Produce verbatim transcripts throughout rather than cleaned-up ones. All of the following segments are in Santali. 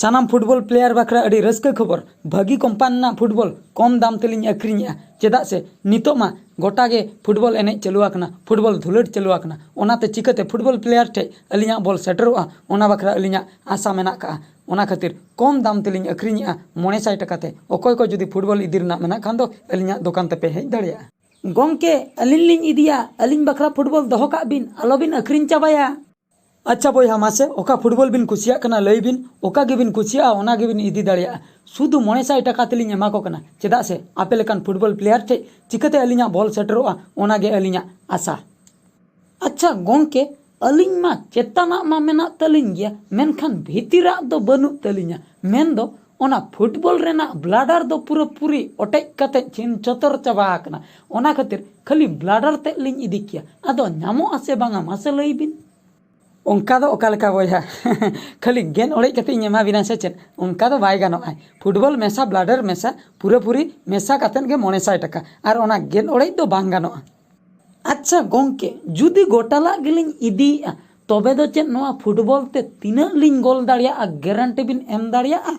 ᱥᱟᱱᱟᱢ ᱯᱷᱩᱴᱵᱚᱞ ᱯᱞᱮᱭᱟᱨ ᱵᱟᱠᱷᱨᱟ ᱟᱹᱰᱤ ᱨᱟᱹᱥᱠᱟᱹ ᱠᱷᱚᱵᱚᱨ, ᱵᱷᱟᱹᱜᱤ ᱠᱳᱢᱯᱟᱱᱤ ᱨᱮᱱᱟᱜ ᱯᱷᱩᱴᱵᱚᱞ ᱠᱚᱢ ᱫᱟᱢ ᱛᱮᱞᱤᱧ ᱟᱹᱠᱷᱨᱤᱧᱮᱜᱼᱟ᱾ ᱪᱮᱫᱟᱜ ᱥᱮ ᱱᱤᱛᱚᱜ ᱢᱟ ᱜᱚᱴᱟ ᱜᱮ ᱯᱷᱩᱴᱵᱚᱞ ᱮᱱᱮᱡ ᱪᱟᱹᱞᱩ ᱟᱠᱟᱱᱟ, ᱯᱷᱩᱴᱵᱚᱞ ᱫᱷᱩᱞᱟᱹᱲ ᱪᱟᱹᱞᱩ ᱟᱠᱟᱱᱟ᱾ ᱚᱱᱟᱛᱮ ᱪᱤᱠᱟᱹᱛᱮ ᱯᱷᱩᱴᱵᱚᱞ ᱯᱞᱮᱭᱟᱨ ᱴᱷᱮᱡ ᱟᱹᱞᱤᱧᱟᱜ ᱵᱚᱞ ᱥᱮᱴᱮᱨᱚᱜᱼᱟ, ᱚᱱᱟ ᱵᱟᱠᱷᱨᱟ ᱟᱹᱞᱤᱧᱟᱜ ᱟᱥᱟ ᱢᱮᱱᱟᱜ ᱠᱟᱜᱼᱟ᱾ ᱚᱱᱟ ᱠᱷᱟᱹᱛᱤᱨ ᱠᱚᱢ ᱫᱟᱢ ᱛᱮᱞᱤᱧ ᱟᱹᱠᱷᱨᱤᱧᱮᱜᱼᱟ, ᱢᱚᱬᱮ ᱥᱟᱭ ᱴᱟᱠᱟ ᱛᱮ᱾ ᱚᱠᱚᱭ ᱠᱚ ᱡᱩᱫᱤ ᱯᱷᱩᱴᱵᱚᱞ ᱤᱫᱤ ᱨᱮᱱᱟᱜ ᱢᱮᱱᱟᱜ ᱠᱷᱟᱱ ᱫᱚ ᱟᱹᱞᱤᱧᱟᱜ ᱫᱚᱠᱟᱱ ᱛᱮᱯᱮ ᱦᱮᱡ ᱫᱟᱲᱮᱭᱟᱜᱼᱟ᱾ ᱜᱚᱢᱠᱮ, ᱟᱹᱞᱤᱧ ᱞᱤᱧ ᱤᱫᱤᱭᱟ, ᱟᱹᱞᱤᱧ ᱵᱟᱠᱷᱨᱟ ᱯᱷᱩᱴᱵᱚᱞ ᱫᱚᱦᱚ ᱠᱟᱜ ᱵᱤᱱ, ᱟᱞᱚᱵᱤᱱ ᱟᱹᱠᱷᱨᱤᱧ ᱪᱟᱵᱟᱭᱟ᱾ ᱟᱪᱪᱷᱟ ᱵᱚᱭᱦᱟ, ᱢᱟᱥᱮ ᱚᱠᱟ ᱯᱷᱩᱴᱵᱚᱞ ᱵᱤᱱ ᱠᱩᱥᱤᱭᱟᱜ ᱠᱟᱱᱟ ᱞᱟᱹᱭ ᱵᱤᱱ, ᱚᱠᱟ ᱜᱮᱵᱤᱱ ᱠᱩᱥᱤᱭᱟᱜᱼᱟ ᱚᱱᱟ ᱜᱮᱵᱤᱱ ᱤᱫᱤ ᱫᱟᱲᱮᱭᱟᱜᱼᱟ᱾ ᱥᱩᱫᱷᱩ ᱢᱚᱬᱮ ᱥᱟᱭ ᱴᱟᱠᱟ ᱛᱮᱞᱤᱧ ᱮᱢᱟ ᱠᱚ ᱠᱟᱱᱟ, ᱪᱮᱫᱟᱜ ᱥᱮ ᱟᱯᱮ ᱞᱮᱠᱟᱱ ᱯᱷᱩᱴᱵᱚᱞ ᱯᱞᱮᱭᱟᱨ ᱴᱷᱮᱡ ᱪᱤᱠᱟᱹᱛᱮ ᱟᱹᱞᱤᱧᱟᱜ ᱵᱚᱞ ᱥᱮᱴᱮᱨᱚᱜᱼᱟ, ᱚᱱᱟ ᱜᱮ ᱟᱹᱞᱤᱧᱟᱜ ᱟᱥᱟ᱾ ᱟᱪᱪᱷᱟ ᱜᱚᱢᱠᱮ, ᱟᱹᱞᱤᱧ ᱢᱟ ᱪᱮᱛᱟᱱᱟᱜ ᱢᱟ ᱢᱮᱱᱟᱜ ᱛᱟᱹᱞᱤᱧ ᱜᱮᱭᱟ, ᱢᱮᱱᱠᱷᱟᱱ ᱵᱷᱤᱛᱤᱨᱟᱜ ᱫᱚ ᱵᱟᱹᱱᱩᱜ ᱛᱟᱹᱞᱤᱧᱟ᱾ ᱢᱮᱱᱫᱚ ᱚᱱᱟ ᱯᱷᱩᱴᱵᱚᱞ ᱨᱮᱱᱟᱜ ᱵᱞᱟᱰᱟᱨ ᱫᱚ ᱯᱩᱨᱟᱹᱯᱩᱨᱤ ᱚᱴᱮᱡ ᱠᱟᱛᱮ ᱪᱷᱤᱱ ᱪᱷᱚᱛᱚᱨ ᱪᱟᱵᱟ ᱟᱠᱟᱱᱟ᱾ ᱚᱱᱟ ᱠᱷᱟᱹᱛᱤᱨ ᱠᱷᱟᱹᱞᱤ ᱵᱞᱟᱰᱟᱨ ᱛᱮᱫ ᱞᱤᱧ ᱤᱫᱤ ᱠᱮᱭᱟ᱾ ᱟᱫᱚ ᱧᱟᱢᱚᱜ ᱟᱥᱮ ᱵᱟᱝᱟ, ᱢᱟᱥᱮ ᱞᱟᱹᱭ ᱵᱤᱱ᱾ ᱚᱱᱠᱟ ᱫᱚ ᱚᱠᱟ ᱞᱮᱠᱟ ᱵᱚᱭᱦᱟ? ᱠᱷᱟᱹᱞᱤ ᱜᱮᱫ ᱚᱲᱮᱡ ᱠᱟᱛᱮ ᱤᱧ ᱮᱢᱟ ᱵᱤᱱᱟ ᱥᱮ ᱪᱮᱫ? ᱚᱱᱠᱟ ᱫᱚ ᱵᱟᱭ ᱜᱟᱱᱚᱜᱼᱟ᱾ ᱯᱷᱩᱴᱵᱚᱞ ᱢᱮᱥᱟ ᱵᱞᱟᱰᱟᱨ ᱢᱮᱥᱟ ᱯᱩᱨᱟᱹᱯᱩᱨᱤ ᱢᱮᱥᱟ ᱠᱟᱛᱮᱫ ᱜᱮ ᱢᱚᱬᱮ ᱥᱟᱭ ᱴᱟᱠᱟ, ᱟᱨ ᱚᱱᱟ ᱜᱮᱫ ᱚᱲᱮᱡ ᱫᱚ ᱵᱟᱝ ᱜᱟᱱᱚᱜᱼᱟ᱾ ᱟᱪᱪᱷᱟ ᱜᱚᱢᱠᱮ, ᱡᱩᱫᱤ ᱜᱚᱴᱟᱞᱟᱜ ᱜᱮᱞᱤᱧ ᱤᱫᱤᱭᱮᱜᱼᱟ, ᱛᱚᱵᱮ ᱫᱚ ᱪᱮᱫ ᱱᱚᱣᱟ ᱯᱷᱩᱴᱵᱚᱞ ᱛᱮ ᱛᱤᱱᱟᱹᱜ ᱞᱤᱧ ᱜᱳᱞ ᱫᱟᱲᱮᱭᱟᱜᱼᱟ, ᱜᱮᱨᱮᱱᱴᱤ ᱵᱤᱱ ᱮᱢ ᱫᱟᱲᱮᱭᱟᱜᱼᱟ?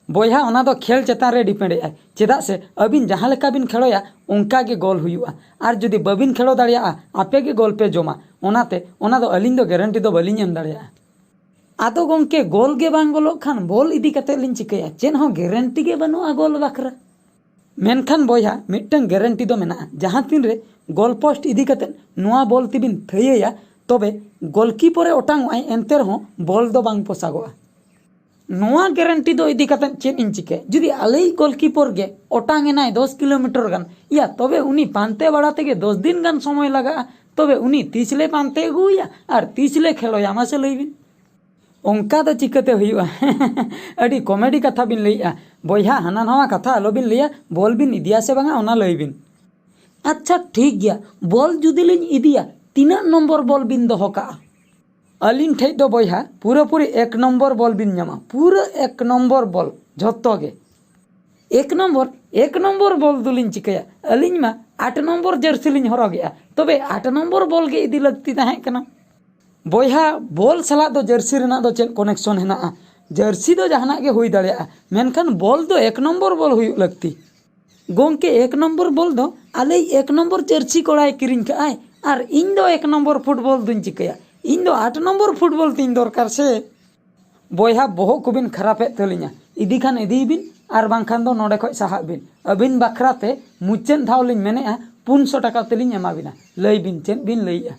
ᱵᱚᱭᱦᱟ, ᱚᱱᱟ ᱫᱚ ᱠᱷᱮᱞ ᱪᱮᱛᱟᱱ ᱨᱮ ᱰᱤᱯᱮᱱᱰ ᱮᱜᱼᱟᱭ᱾ ᱪᱮᱫᱟᱜ ᱥᱮ ᱟᱹᱵᱤᱱ ᱡᱟᱦᱟᱸ ᱞᱮᱠᱟ ᱵᱤᱱ ᱠᱷᱮᱞᱳᱭᱟ, ᱚᱱᱠᱟ ᱜᱮ ᱜᱳᱞ ᱦᱩᱭᱩᱜᱼᱟ᱾ ᱟᱨ ᱡᱩᱫᱤ ᱵᱟᱹᱵᱤᱱ ᱠᱷᱮᱞᱳ ᱫᱟᱲᱮᱭᱟᱜᱼᱟ, ᱟᱯᱮ ᱜᱮ ᱜᱳᱞ ᱯᱮ ᱡᱚᱢᱟ᱾ ᱚᱱᱟᱛᱮ ᱚᱱᱟ ᱫᱚ ᱟᱹᱞᱤᱧ ᱫᱚ ᱜᱮᱨᱮᱱᱴᱤ ᱫᱚ ᱵᱟᱹᱞᱤᱧ ᱮᱢ ᱫᱟᱲᱮᱭᱟᱜᱼᱟ᱾ ᱟᱫᱚ ᱜᱚᱢᱠᱮ, ᱜᱳᱞ ᱜᱮ ᱵᱟᱝ ᱜᱳᱞᱚᱜ ᱠᱷᱟᱱ ᱵᱚᱞ ᱤᱫᱤ ᱠᱟᱛᱮᱫ ᱞᱤᱧ ᱪᱤᱠᱟᱹᱭᱟ? ᱪᱮᱫ ᱦᱚᱸ ᱜᱮᱨᱮᱱᱴᱤ ᱜᱮ ᱵᱟᱹᱱᱩᱜᱼᱟ ᱜᱳᱞ ᱵᱟᱠᱷᱨᱟ᱾ ᱢᱮᱱᱠᱷᱟᱱ ᱵᱚᱭᱦᱟ, ᱢᱤᱫᱴᱟᱝ ᱜᱮᱨᱮᱱᱴᱤ ᱫᱚ ᱢᱮᱱᱟᱜᱼᱟ᱾ ᱡᱟᱦᱟᱸ ᱛᱤᱱ ᱨᱮ ᱜᱳᱞ ᱯᱳᱥᱴ ᱤᱫᱤ ᱠᱟᱛᱮᱫ ᱱᱚᱣᱟ ᱵᱚᱞ ᱛᱮᱵᱤᱱ ᱛᱷᱟᱹᱭᱟᱹᱭᱟ, ᱛᱚᱵᱮ ᱜᱳᱞᱠᱤᱯᱚᱨᱮ ᱚᱴᱟᱝ ᱚᱜᱼᱟᱭ, ᱮᱱᱛᱮ ᱨᱮᱦᱚᱸ ᱵᱚᱞ ᱫᱚ ᱵᱟᱝ ᱯᱚᱥᱟᱜᱚᱜᱼᱟ᱾ ᱱᱚᱣᱟ ᱜᱮᱨᱮᱱᱴᱤ ᱫᱚ ᱤᱫᱤ ᱠᱟᱛᱮᱫ ᱪᱮᱫ ᱤᱧ ᱪᱤᱠᱟᱹᱭᱟ? ᱡᱩᱫᱤ ᱟᱞᱮᱭᱤᱡ ᱜᱳᱞᱠᱤᱯᱚᱨ ᱜᱮ ᱚᱴᱟᱝ ᱮᱱᱟᱭ ᱫᱚᱥ ᱠᱤᱞᱳᱢᱤᱴᱟᱨ ᱜᱟᱱ, ᱭᱟ, ᱛᱚᱵᱮ ᱩᱱᱤ ᱯᱟᱱᱛᱮ ᱵᱟᱲᱟ ᱛᱮᱜᱮ ᱫᱚᱥ ᱫᱤᱱ ᱜᱟᱱ ᱥᱚᱢᱚᱭ ᱞᱟᱜᱟᱜᱼᱟ᱾ ᱛᱚᱵᱮ ᱩᱱᱤ ᱛᱤᱥ ᱞᱮ ᱯᱟᱱᱛᱮ ᱟᱹᱜᱩᱭᱟ ᱟᱨ ᱛᱤᱥ ᱞᱮ ᱠᱷᱮᱞᱳᱭᱟ, ᱢᱟᱥᱮ ᱞᱟᱹᱭ ᱵᱤᱱ? ᱚᱱᱠᱟ ᱫᱚ ᱪᱤᱠᱟᱹᱛᱮ ᱦᱩᱭᱩᱜᱼᱟ? ᱟᱹᱰᱤ ᱠᱚᱢᱮᱰᱤ ᱠᱟᱛᱷᱟ ᱵᱤᱱ ᱞᱟᱹᱭᱮᱜᱼᱟ᱾ ᱵᱚᱭᱦᱟ, ᱦᱟᱱᱟ ᱱᱟᱣᱟ ᱠᱟᱛᱷᱟ ᱟᱞᱚᱵᱤᱱ ᱞᱟᱹᱭᱟ, ᱵᱚᱞ ᱵᱤᱱ ᱤᱫᱤᱭᱟ ᱥᱮ ᱵᱟᱝᱟ ᱚᱱᱟ ᱞᱟᱹᱭ ᱵᱤᱱ᱾ ᱟᱪᱪᱷᱟ ᱴᱷᱤᱠ ᱜᱮᱭᱟ, ᱵᱚᱞ ᱡᱩᱫᱤ ᱞᱤᱧ ᱤᱫᱤᱭᱟ, ᱛᱤᱱᱟᱹᱜ ᱱᱚᱢᱵᱚᱨ ᱵᱚᱞ ᱵᱤᱱ ᱫᱚᱦᱚ ᱠᱟᱜᱼᱟ? ᱟᱹᱞᱤᱧ ᱴᱷᱮᱡ ᱫᱚ ᱵᱚᱭᱦᱟ ᱯᱩᱨᱟᱹᱯᱩᱨᱤ ᱮᱠ ᱱᱚᱢᱵᱚᱨ ᱵᱚᱞ ᱵᱤᱱ ᱧᱟᱢᱟ, ᱯᱩᱨᱟᱹ ᱮᱠ ᱱᱚᱢᱵᱚᱨ ᱵᱚᱞ ᱡᱷᱚᱛᱚ ᱜᱮ᱾ ᱮᱠ ᱱᱚᱢᱵᱚᱨ, ᱮᱠ ᱱᱚᱢᱵᱚᱨ ᱵᱚᱞ ᱫᱚᱞᱤᱧ ᱪᱤᱠᱟᱹᱭᱟ? ᱟᱹᱞᱤᱧ ᱢᱟ ᱟᱴ ᱱᱚᱢᱵᱚᱨ ᱡᱟᱹᱨᱥᱤ ᱞᱤᱧ ᱦᱚᱨᱚᱜᱮᱜᱼᱟ, ᱛᱚᱵᱮ ᱟᱴ ᱱᱚᱢᱵᱚᱨ ᱵᱚᱞ ᱜᱮ ᱤᱫᱤ ᱞᱟᱹᱠᱛᱤ ᱛᱟᱦᱮᱸ ᱠᱟᱱᱟ᱾ ᱵᱚᱭᱦᱟ, ᱵᱚᱞ ᱥᱟᱞᱟᱜ ᱫᱚ ᱡᱟᱹᱨᱥᱤ ᱨᱮᱱᱟᱜ ᱫᱚ ᱪᱮᱫ ᱠᱚᱱᱮᱠᱥᱚᱱ ᱦᱮᱱᱟᱜᱼᱟ? ᱡᱟᱹᱨᱥᱤ ᱫᱚ ᱡᱟᱦᱟᱱᱟᱜ ᱜᱮ ᱦᱩᱭ ᱫᱟᱲᱮᱭᱟᱜᱼᱟ, ᱢᱮᱱᱠᱷᱟᱱ ᱵᱚᱞ ᱫᱚ ᱮᱠ ᱱᱚᱢᱵᱚᱨ ᱵᱚᱞ ᱦᱩᱭᱩᱜ ᱞᱟᱹᱠᱛᱤ᱾ ᱜᱚᱢᱠᱮ, ᱮᱠ ᱱᱚᱢᱵᱚᱨ ᱵᱚᱞ ᱫᱚ ᱟᱞᱮᱭᱤᱡ ᱮᱠ ᱱᱚᱢᱵᱚᱨ ᱡᱟᱹᱨᱥᱤ ᱠᱚᱲᱟᱭ ᱠᱤᱨᱤᱧ ᱠᱟᱜᱼᱟᱭ, ᱟᱨ ᱤᱧ ᱫᱚ ᱮᱠ ᱱᱚᱢᱵᱚᱨ ᱯᱷᱩᱴᱵᱚᱞ ᱫᱩᱧ ᱪᱤᱠᱟᱹᱭᱟ? ᱤᱧ ᱫᱚ ᱟᱴ ᱱᱚᱢᱵᱚᱨ ᱯᱷᱩᱴᱵᱚᱞ ᱛᱤᱧ ᱫᱚᱨᱠᱟᱨ ᱥᱮ᱾ ᱵᱚᱭᱦᱟ, ᱵᱚᱦᱚᱜ ᱠᱚᱵᱤᱱ ᱠᱷᱟᱨᱟᱯᱮᱫ ᱛᱟᱹᱞᱤᱧᱟ᱾ ᱤᱫᱤ ᱠᱷᱟᱱ ᱤᱫᱤᱭ ᱵᱤᱱ, ᱟᱨ ᱵᱟᱝᱠᱷᱟᱱ ᱫᱚ ᱱᱚᱰᱮ ᱠᱷᱚᱱ ᱥᱟᱦᱟᱜ ᱵᱤᱱ᱾ ᱟᱹᱵᱤᱱ ᱵᱟᱠᱷᱨᱟ ᱛᱮ ᱢᱩᱪᱟᱹᱫ ᱫᱷᱟᱣ ᱞᱤᱧ ᱢᱮᱱᱮᱫᱼᱟ, ᱯᱩᱱ ᱥᱚ ᱴᱟᱠᱟ ᱛᱮᱞᱤᱧ ᱮᱢᱟ ᱵᱤᱱᱟ᱾ ᱞᱟᱹᱭ ᱵᱤᱱ, ᱪᱮᱫ ᱵᱤᱱ ᱞᱟᱹᱭᱮᱫᱼᱟ?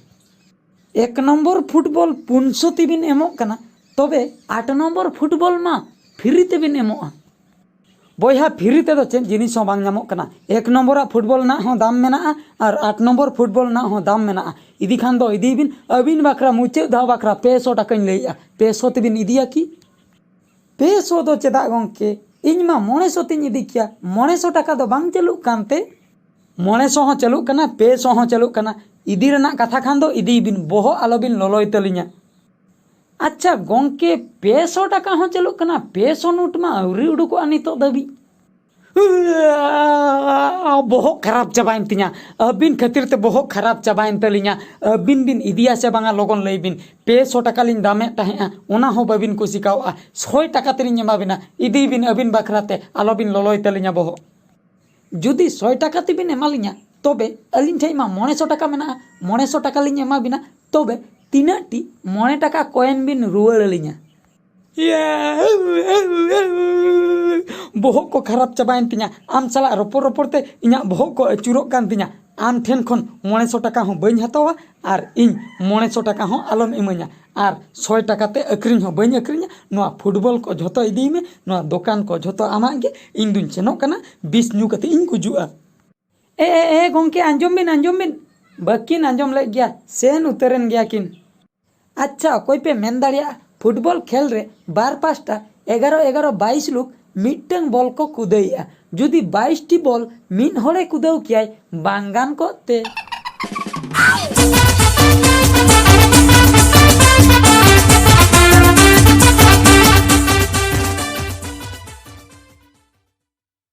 ᱮᱠ ᱱᱚᱢᱵᱚᱨ ᱯᱷᱩᱴᱵᱚᱞ ᱯᱩᱱ ᱥᱚ ᱛᱮᱵᱤᱱ ᱮᱢᱚᱜ ᱠᱟᱱᱟ, ᱛᱚᱵᱮ ᱟᱴ ᱱᱚᱢᱵᱚᱨ ᱯᱷᱩᱴᱵᱚᱞ ᱢᱟ ᱯᱷᱨᱤ ᱛᱮᱵᱤᱱ ᱮᱢᱚᱜᱼᱟ᱾ ᱵᱚᱭᱦᱟ, ᱯᱷᱨᱤ ᱛᱮᱫᱚ ᱪᱮᱫ ᱡᱤᱱᱤᱥ ᱦᱚᱸ ᱵᱟᱝ ᱧᱟᱢᱚᱜ ᱠᱟᱱᱟ᱾ ᱮᱠ ᱱᱚᱢᱵᱚᱨᱟᱜ ᱯᱷᱩᱴᱵᱚᱞ ᱨᱮᱱᱟᱜ ᱦᱚᱸ ᱫᱟᱢ ᱢᱮᱱᱟᱜᱼᱟ ᱟᱨ ᱟᱴ ᱱᱚᱢᱵᱚᱨ ᱯᱷᱩᱴᱵᱚᱞ ᱨᱮᱱᱟᱜ ᱦᱚᱸ ᱫᱟᱢ ᱢᱮᱱᱟᱜᱼᱟ᱾ ᱤᱫᱤ ᱠᱷᱟᱱ ᱫᱚ ᱤᱫᱤᱭ ᱵᱤᱱ, ᱟᱹᱵᱤᱱ ᱵᱟᱠᱷᱨᱟ ᱢᱩᱪᱟᱹᱫ ᱫᱷᱟᱣ ᱵᱟᱠᱷᱨᱟ ᱯᱮ ᱥᱚ ᱴᱟᱠᱟᱧ ᱞᱟᱹᱭᱮᱫᱼᱟ᱾ ᱯᱮ ᱥᱚ ᱛᱮᱵᱤᱱ ᱤᱫᱤᱭᱟ ᱠᱤ? ᱯᱮ ᱥᱚ ᱫᱚ ᱪᱮᱫᱟᱜ ᱜᱚᱢᱠᱮ? ᱤᱧ ᱢᱟ ᱢᱚᱬᱮ ᱥᱚ ᱛᱤᱧ ᱤᱫᱤ ᱠᱮᱭᱟ᱾ ᱢᱚᱬᱮ ᱥᱚ ᱴᱟᱠᱟ ᱫᱚ ᱵᱟᱝ ᱪᱟᱹᱞᱩᱜ ᱠᱟᱱᱛᱮ? ᱢᱚᱬᱮ ᱥᱚ ᱦᱚᱸ ᱪᱟᱹᱞᱩᱜ ᱠᱟᱱᱟ, ᱯᱮ ᱥᱚ ᱦᱚᱸ ᱪᱟᱹᱞᱩᱜ ᱠᱟᱱᱟ᱾ ᱤᱫᱤ ᱨᱮᱱᱟᱜ ᱠᱟᱛᱷᱟ ᱠᱷᱟᱱ ᱫᱚ ᱤᱫᱤᱭ ᱵᱤᱱ, ᱵᱚᱦᱚᱜ ᱟᱞᱚᱵᱤᱱ ᱞᱚᱞᱚᱭ ᱛᱟᱹᱞᱤᱧᱟ᱾ ᱟᱪᱪᱷᱟ ᱜᱚᱢᱠᱮ, ᱯᱮ ᱥᱚ ᱴᱟᱠᱟ ᱦᱚᱸ ᱪᱟᱹᱞᱩᱜ ᱠᱟᱱᱟ? ᱯᱮ ᱥᱚ ᱱᱳᱴ ᱢᱟ ᱟᱹᱣᱨᱤ ᱩᱰᱩᱠᱚᱜᱼᱟ ᱱᱤᱛᱚᱜ ᱫᱷᱟᱹᱵᱤᱡ᱾ ᱵᱚᱦᱚᱜ ᱠᱷᱟᱨᱟᱯ ᱪᱟᱵᱟᱭᱮᱱ ᱛᱤᱧᱟ, ᱟᱹᱵᱤᱱ ᱠᱷᱟᱹᱛᱤᱨ ᱛᱮ ᱵᱚᱦᱚᱜ ᱠᱷᱟᱨᱟᱯ ᱪᱟᱵᱟᱭᱮᱱ ᱛᱟᱹᱞᱤᱧᱟ᱾ ᱟᱹᱵᱤᱱ ᱵᱤᱱ ᱤᱫᱤᱭᱟ ᱥᱮ ᱵᱟᱝᱟ, ᱞᱚᱜᱚᱱ ᱞᱟᱹᱭ ᱵᱤᱱ᱾ ᱯᱮ ᱥᱚ ᱴᱟᱠᱟ ᱞᱤᱧ ᱫᱟᱢᱮᱫ ᱛᱟᱦᱮᱸᱜᱼᱟ, ᱚᱱᱟ ᱦᱚᱸ ᱵᱟᱹᱵᱤᱱ ᱠᱩᱥᱤ ᱠᱟᱣᱜᱼᱟ᱾ ᱥᱚᱭ ᱴᱟᱠᱟ ᱛᱮᱞᱤᱧ ᱮᱢᱟ ᱵᱤᱱᱟ, ᱤᱫᱤᱭ ᱵᱤᱱ ᱟᱹᱵᱤᱱ ᱵᱟᱠᱷᱨᱟ ᱛᱮ, ᱟᱞᱚᱵᱤᱱ ᱞᱚᱞᱚᱭ ᱛᱟᱹᱞᱤᱧᱟ ᱵᱚᱦᱚᱜ᱾ ᱡᱩᱫᱤ ᱥᱚᱭ ᱴᱟᱠᱟ ᱛᱮᱵᱤᱱ ᱮᱢᱟ ᱞᱤᱧᱟ, ᱛᱚᱵᱮ ᱟᱹᱞᱤᱧ ᱴᱷᱮᱱ ᱢᱟ ᱢᱚᱬᱮ ᱥᱚ ᱴᱟᱠᱟ ᱢᱮᱱᱟᱜᱼᱟ, ᱢᱚᱬᱮ ᱥᱚ ᱴᱟᱠᱟ ᱞᱤᱧ ᱮᱢᱟ ᱵᱤᱱᱟ, ᱛᱚᱵᱮ ᱛᱤᱱᱟᱹᱜ ᱴᱤ ᱢᱚᱬᱮ ᱴᱟᱠᱟ ᱠᱚᱭᱮᱱ ᱵᱤᱱ ᱨᱩᱣᱟᱹᱲ ᱟᱹᱞᱤᱧᱟ? ᱵᱚᱦᱚᱜ ᱠᱚ ᱠᱷᱟᱨᱟᱯ ᱪᱟᱵᱟᱭᱮᱱ ᱛᱤᱧᱟ, ᱟᱢ ᱥᱟᱞᱟᱜ ᱨᱚᱯᱚᱲ ᱨᱚᱯᱚᱲ ᱛᱮ ᱤᱧᱟᱹᱜ ᱵᱚᱦᱚᱜ ᱠᱚ ᱟᱹᱪᱩᱨᱚᱜ ᱠᱟᱱ ᱛᱤᱧᱟ᱾ ᱟᱢ ᱴᱷᱮᱱ ᱠᱷᱚᱱ ᱢᱚᱬᱮ ᱥᱚ ᱴᱟᱠᱟ ᱦᱚᱸ ᱵᱟᱹᱧ ᱦᱟᱛᱟᱣᱟ ᱟᱨ ᱤᱧ ᱢᱚᱬᱮ ᱥᱚ ᱴᱟᱠᱟ ᱦᱚᱸ ᱟᱞᱚᱢ ᱤᱢᱟᱹᱧᱟ᱾ ᱟᱨ ᱥᱚᱭ ᱴᱟᱠᱟ ᱛᱮ ᱟᱹᱠᱷᱨᱤᱧ ᱦᱚᱸ ᱵᱟᱹᱧ ᱟᱹᱠᱷᱨᱤᱧᱟ᱾ ᱱᱚᱣᱟ ᱯᱷᱩᱴᱵᱚᱞ ᱠᱚ ᱡᱷᱚᱛᱚ ᱤᱫᱤᱭ ᱢᱮ, ᱱᱚᱣᱟ ᱫᱚᱠᱟᱱ ᱠᱚ ᱡᱷᱚᱛᱚ ᱟᱢᱟᱜ ᱜᱮ᱾ ᱤᱧ ᱫᱩᱧ ᱥᱮᱱᱚᱜ ᱠᱟᱱᱟ, ᱵᱤᱥ ᱧᱩ ᱠᱟᱛᱮ ᱤᱧ ᱜᱩᱡᱩᱜᱼᱟ᱾ ᱮ ᱮ ᱮ ᱜᱚᱢᱠᱮ, ᱟᱸᱡᱚᱢ ᱵᱤᱱ, ᱟᱸᱡᱚᱢ ᱵᱤᱱ᱾ ᱵᱟᱹᱠᱤᱱ ᱟᱸᱡᱚᱢ ᱞᱮᱫ ᱜᱮᱭᱟ, ᱥᱮᱱ ᱩᱛᱟᱹᱨᱮᱱ ᱜᱮᱭᱟ ᱠᱤᱱ᱾ ᱟᱪᱪᱷᱟ, ᱚᱠᱚᱭ ᱯᱮ ᱢᱮᱱ ᱫᱟᱲᱮᱭᱟᱜᱼᱟ, ᱯᱷᱩᱴᱵᱚᱞ ᱠᱷᱮᱞ ᱨᱮ ᱵᱟᱨ ᱯᱟᱥᱴᱟ ᱮᱜᱟᱨᱚ ᱮᱜᱟᱨᱚ ᱵᱟᱭᱤᱥ ᱞᱩᱠ ᱢᱤᱫᱴᱟᱝ ᱵᱚᱞ ᱠᱚ ᱠᱩᱫᱟᱹᱭᱮᱜᱼᱟ? ᱡᱩᱫᱤ ᱵᱟᱭᱤᱥ ᱴᱤ ᱵᱚᱞ ᱢᱤᱫ ᱦᱚᱲᱮ ᱠᱩᱫᱟᱹᱣ ᱠᱮᱭᱟᱭ, ᱵᱟᱝ ᱜᱟᱱ ᱠᱚᱜ ᱛᱮ?